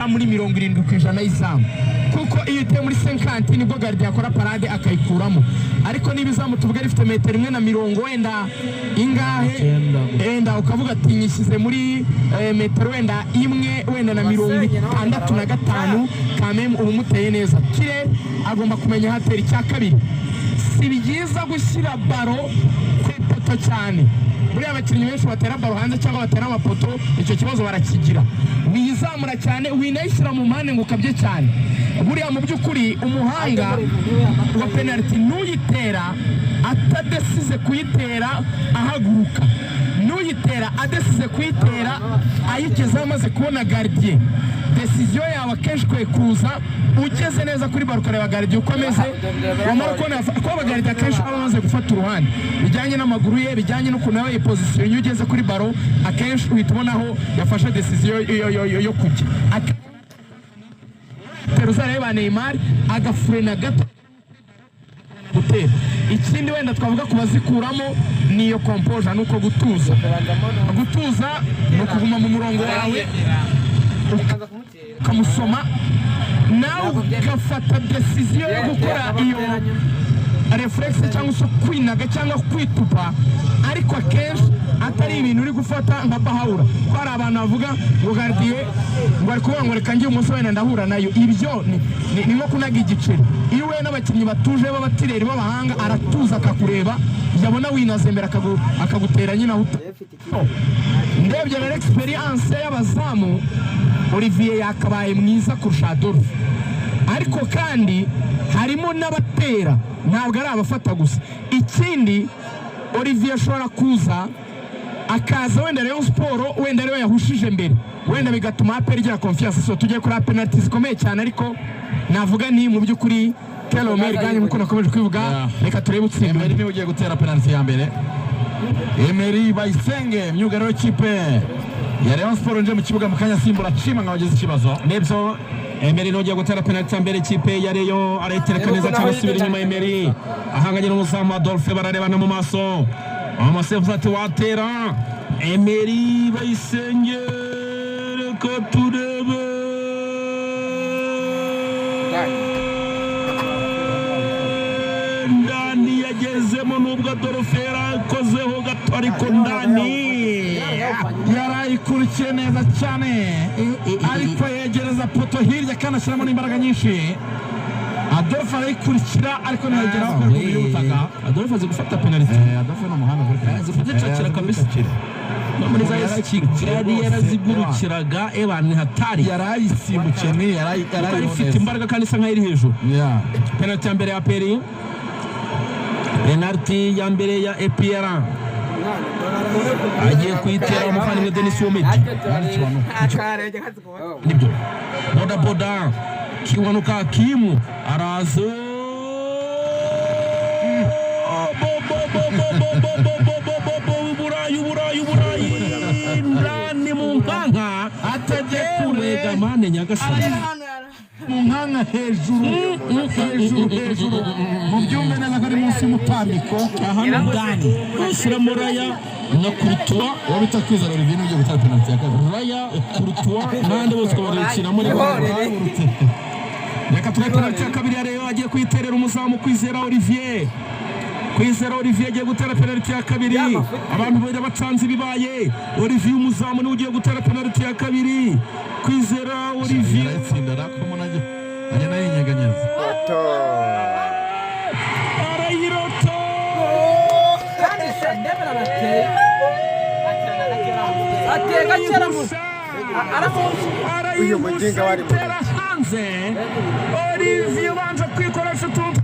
Muri 70% y'izamu, kuko iyo uteye muri 50 nibwo gardien akora parade akayikuramo. Ariko niba izamu tuvuga rifite metero imwe na mirongo wenda ingahe, wenda ukavuga ati nyishyize muri metero wenda imwe wenda na 65, kameme uba umuteye neza. Kire agomba kumenya aho atera. Icya kabiri, si byiza gushyira ballon ku ipoto cyane. Buriya abakinnyi benshi batera ballon hanze cyangwa batera amapoto, icyo kibazo barakigira. Wiyizamura cyane, winayishyira mu mpande ngo ukabye cyane. Buriya mu by'ukuri umuhanga wa penaliti n'uyitera atadesize kuyitera ahaguruka, n'uyitera adesize kuyitera ayigezeho amaze kubona gardien. Décision yawe akenshi ikwiye kuza ugeze neza kuri ballon, ukareba gardien uko ameze. Wamara kubona ko aba gardien akenshi aba amaze gufata uruhande bijyanye n'amaguru ye, bijyanye n'ukuntu aba yipozisiyo. Iyo ugeze kuri ballon, akenshi uhita ubona aho yafashe décision yo kujya. Tera uzareba Neymar agafurena gato gutera. Ikindi wenda twavuga ku bazikuramo ni iyo composure, ni uko gutuza. Gutuza ni ukuguma mu murongo wawe, ukamusoma, nawe ugafata décision yo gukora iyo réflexe cyangwa se kwinaga cyangwa kwitupa, ariko akenshi atari ibintu uri gufata nka bahawura, ko hari abantu bavuga ngo gardien ngo ari kuvuga ngo reka njye umunsi wenda ndahura nayo. Ibyo ni nko kunaga igiceri. Iyo uhuye n'abakinnyi batuje b'abatireri b'abahanga, aratuza akakureba, yabona winaze mbere akagutera nyine aho. Ndebye rero expérience y'abazamu, Olivier yakabaye mwiza kurusha Adolphe, ariko kandi harimo n'abatera, ntabwo ari abafata gusa. Ikindi, Olivier ashobora kuza akaza wenda Rayon Sport wenda ariwe yahushije mbere, wenda bigatuma APR igira confiance. So tugiye kuri penalty zikomeye cyane, ariko navuga ni mu by'ukuri Kelo Omer ganye nkuko nakomeje kubivuga. Reka turebe utsinda. Emery niwe ugiye gutera penalty ya mbere. Emery Bayisenge, myugariro w'ikipe ya Rayon Sport, nje mu kibuga mu kanya asimbura Chima nka wagize ikibazo. Nibyo, Emery nongeye gutera penalty ya mbere ikipe ya Rayon. Arayitereka neza cyane, asubira inyuma. Emery ahanganye n'umuzamu Adolphe, bararebana mu maso. Umusifuzi ati watera. Emery Bayisenge, reka turebe. Ndani yagezemo, nubwo Adolphe yarakozeho gato, ariko ndani. Yarayikurikiye neza cyane, ariko yegereza poto hirya kandi ashyiramo n'imbaraga nyinshi. Adolphe arayikurikira ariko ntiyageraho kubera ukuntu y'ubutaka. Adolphe azi gufata penalty. Adolphe ni umuhanga kuri penalty. Azi kuzicakira kabisa. No muri za AS Kigali yarazigurukiraga, eba ni hatari. Yarayisimbukiye ni Kuko yarayiho ifite neza. imbaraga kandi isa nkaho iri hejuru. Penalty ya mbere ya APR, penalty ya mbere ya APR, agiye kuyitera umuvandimwe Denis Womedi. Nibyo, boda boda Kiwanuka Kimu araza. Bo, bo, bo, bo, bo, bo, bo, bo, bo, bo, bo, Uburayi, Uburayi, Uburayi, ndani mu nkanka. Ategekure. Ewe gamane nyagasani! Mu nkanka hejuru, hejuru, hejuru. Mubyumve neza ko ari munsi y'umutambiko. Aha ni ndani, ushyiramo Raya na Courtois. Uwo bita Kwizera Olivier niwe ugiye gutera penalty ya kabiri. Raya, Courtois n'abandi bose ukabarukinamo. Reka turebe penalty ya kabiri ya Rayon. Agiye kuyiterera umuzamu Kwizera Olivier. Kwizera Olivier agiye gutera penalty ya kabiri. Abantu bari bacanze ibibaye. Olivier umuzamu niwe ugiye gutera penalty ya kabiri. Kwizera Olivier. Yarayitsinda ariko umuntu agenda yinyeganyeza. Arayirota! Kandi sha ndebera bateye ateye gakera mu Uyu mujinga wari mu Arayihusha, hanze. Olivier ubanje kwikoresha utuntu.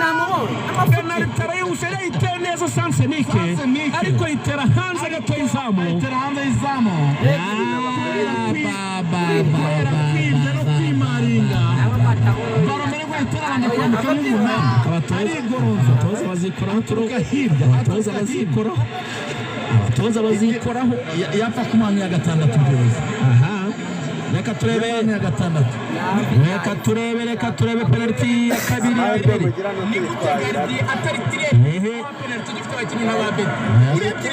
Namubonye. Penalty arayihusha, yarayiteye neza sansenike. Sansenike. Ariko yitera hanze gato y'izamu. Ayitera hanze y'izamu kubera kwibya no kwimaringa. Ballon mbere ko ayitera abanza kwambika n'umunani, arigoroza. Abatoza bazikoraho turo. Aturuka hirya. Abatoza bazikoraho, abatoza bazikoraho. Yapfa ku mwanya ya gatandatu byose. Aha. Reka turebe. Ni iya gatandatu. Reka turebe, reka turebe penaliti ya kabiri ya Amahirwe mbere. mugira ni Ni gute ukwitwarira. gardien atari tirere Ehe. penaliti ugifite abakinnyi nka ba Bedi urebye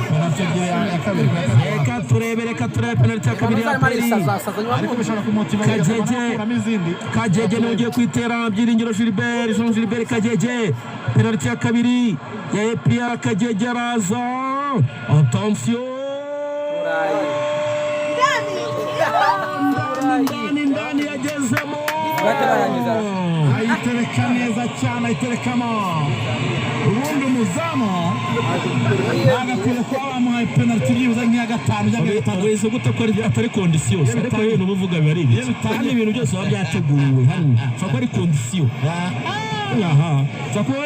Penaliti ebyiri ya kabiri. Reka turebe, reka turebe penaliti ya kabiri ya Arimo APR. arisazasaza nyuma Ariko bishobora kumutiva Kagege. akuramo izindi. Kagege niwe ugiye kwitera, Byiringiro Gilbert, Jean Gilbert Kagege, penaliti ya kabiri ya APR. Kagege araza, attention, ndani ndani, yagezemo. Bahita barangiza. Ayitereka neza cyane, ayiterekamo. Ubundi umuzamu ntabwo akwiye kuba bamuhaye penaliti byibuze nk'iya gatanu cyangwa iya gatandatu. Wese gute ko atari condition? Ariko ibintu uba uvuga biba ari ibiki? Kandi ibintu byose biba byateguwe hano, ushobora kuba ari condition. Aha ushobora kuba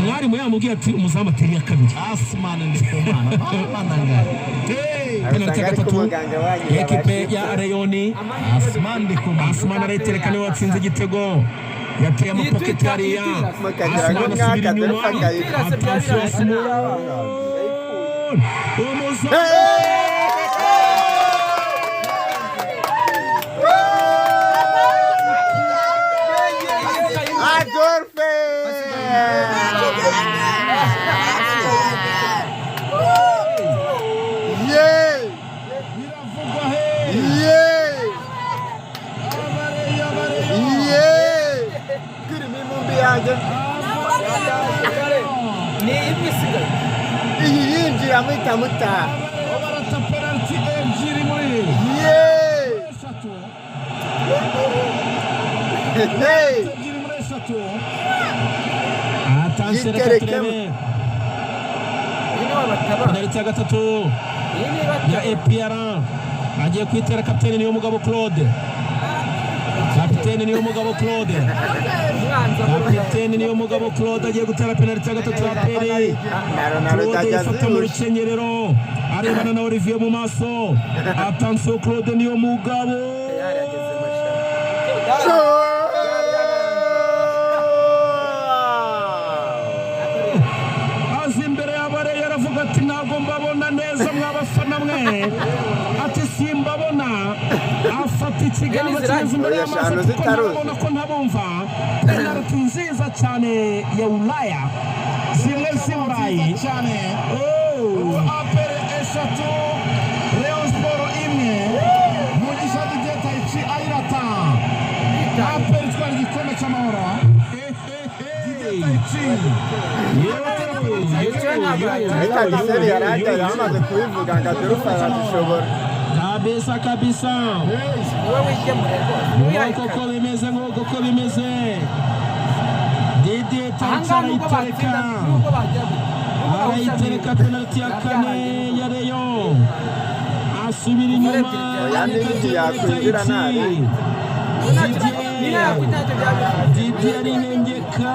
mwarimu yamubwiye ati umuzamu atera iya kabiri. Asumani Ndikumana, Mana ngari. Penaliti ya Usanga ariko gatatu umuganga wanyu ya ekipe yabashitse. ya Rayon. Asumani Ndikumana. Asumani arayitereka, niwe watsinze igitego, yateye amapoketi hariya. Mukagira ngo Asumani asubira mwaka inyuma. Adolphe akayikora. Attention, Asumani, umuzamu. Adolphe! Yeah! Biravugwa he? Yeah! Abareyo, abareyo. Yeah! Kuri imibumbi yanjye Ni imwe isigaye. Iyi yinjira muhita mutaha. Abareyo barata penaliti ebyiri muri Yeah! eshatu. Hey! Ebyiri muri eshatu. Attention, reka Yiterekemo. turebe Iyi ni wabataba. penaliti ya gatatu Iyi ni ya bataba. APR. Agiye kwitera kapiteni niyo mugabo Claude, kapiteni niyo mugabo Claude. Umwanzi. Kapiteni niyo mugabo Claude agiye gutera penaliti ya gatatu ya APR. Na Ronaldo Claude ajya yifata mu azirusha. rukenyerero, arebana na Olivier mu maso. Attention, Claude niyo mugabo. Yari ageze mashya. Aza imbere y'abareyo aravuga ati ntabwo mbabona neza mwabafana mwe, ati simbabona. Afata ikiganza kigeze imbere Oya, y'amaso eshanu ati ko zitaruzi. ntababona, ko ntabumva. Penaliti nziza cyane ya Ulaya, zimwe z'i Burayi. Nziza cyane. Oh. APR eshatu, Rayon Sport imwe. Mugisha Didier Taichi ayirata. APR itwara igikombe cy'amahoro. Didier Taichi. Ariko Agiseri yari ajya yamaze kubivuga ngo Adolphe arazishobora. Kabisa kabisa. Niwe wikemure rwose. Nk'uko ko bimeze, nk'uko ko bimeze, Didier Taichi Ahangaha nubwo arayitereka. batsinda, nubwo bagira gute. Arayitereka penaliti ya kane ya Rayon, asubira inyuma. Oya, n'indi yakwinjira ntari. Niyo yakwita ntacyo byaba. Didier arihengeka,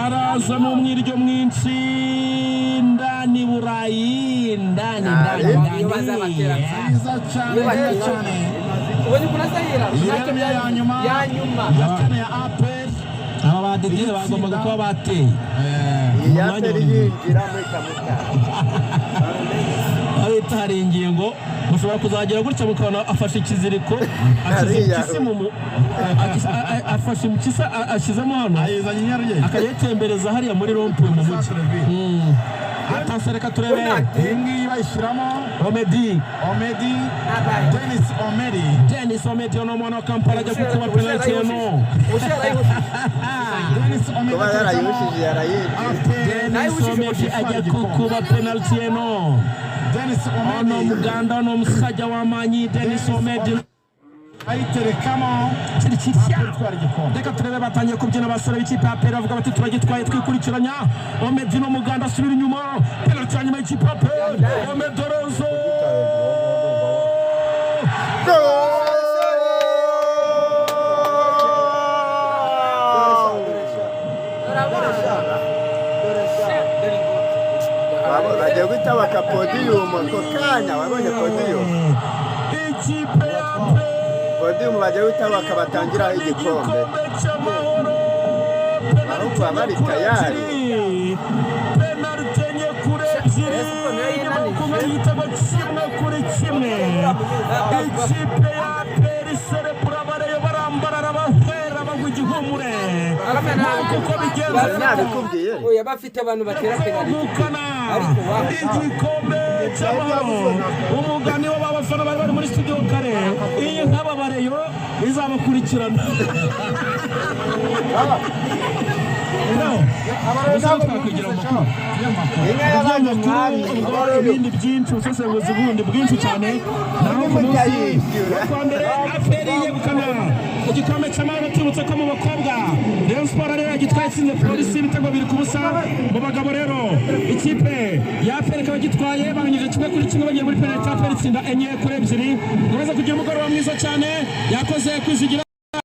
araza n'umwiryo mwinshi ndani Burayi, ndani ndani. Iyo bazabatera. Ndani. Nziza cyane, nziza cyane. Ubonye ukuntu asa yira. Iyi Ntacyo ni iya byaba. nyuma. Ya nyuma. Ya kane ya APR. Aba ba Didier bagombaga kuba bateye. Iyi ya APR yinjira muhita mutaha. Leta hari ingingo mushobora kuzagira gutya mukabona afashe ikiziriko, ashyize Hariya. impyisi mu afashe impyisi ashyizemo hano. Ayizanye i Nyarugenge. Akajya yitembereza hariya muri rond-point mu mujyi. Attention, reka turebe. Iyi ngiyi bayishyiramo. Omedi. Omedi, Dennis Omedi. Dennis Omedi ni umwana wa Kampala, ajya gukuba penaliti eno. Ubushyuhe arayihushije. Dennis Omedi Kuba aterekamo. yarayihushije yarayinjije. APR. Dennis Omedi ajya gukuba penaliti eno. Dennis Ono Omedi muganda, ono musajja w'amaanyi Dennis Omedi. ayiterekamo. Kiri kirya. APR itwara igikombe. Reka turebe, batangiye kubyina abasore b'ikipe ya APR, bavuga bati turagitwaye twikurikiranya. Omedi n'umuganda asubira inyuma, penaliti ya nyuma y'ikipe ya APR, Omedi Orozo. Bagiye guhita baka podiyumu ako kanya, wabonye podiyumu? Ikipe ya APR Podiyumu bagiye guhita baka batangiraho igikombe. igikombe cy'amahoro. Barumva bari tayari. Penaliti enye kuri ebyiri nyuma yo kunganya igitego 1-1, ikipe ya APR. Uko bigenze. Nabikubwiye. Oya, bafite abantu batera penaliti. Begukana Ariko wa igikombe cy'amahoro. Umugani w'abafana bari bari muri studio kare, iyi nk'ababareyo izabakurikirana. No, twakugira mu makuru. Inka y'abandi mwami. Ubwo ibindi byinshi, ubusesenguzi bundi bwinshi cyane, naho ku munsi wo kuwa mbere APR yegukana igikombe cy'amahoro. Tubutse ko mu bakobwa Rayon Sport ariyo yagitwaye, itsinze Polisi ibitego 2-0. Mu bagabo rero ikipe ya APR ikaba igitwaye, banganyije 1-1, bagiye muri penaliti, APR itsinda 4-2. Mukomeze kugira umugoroba mwiza cyane. Yakoze Kwizigira.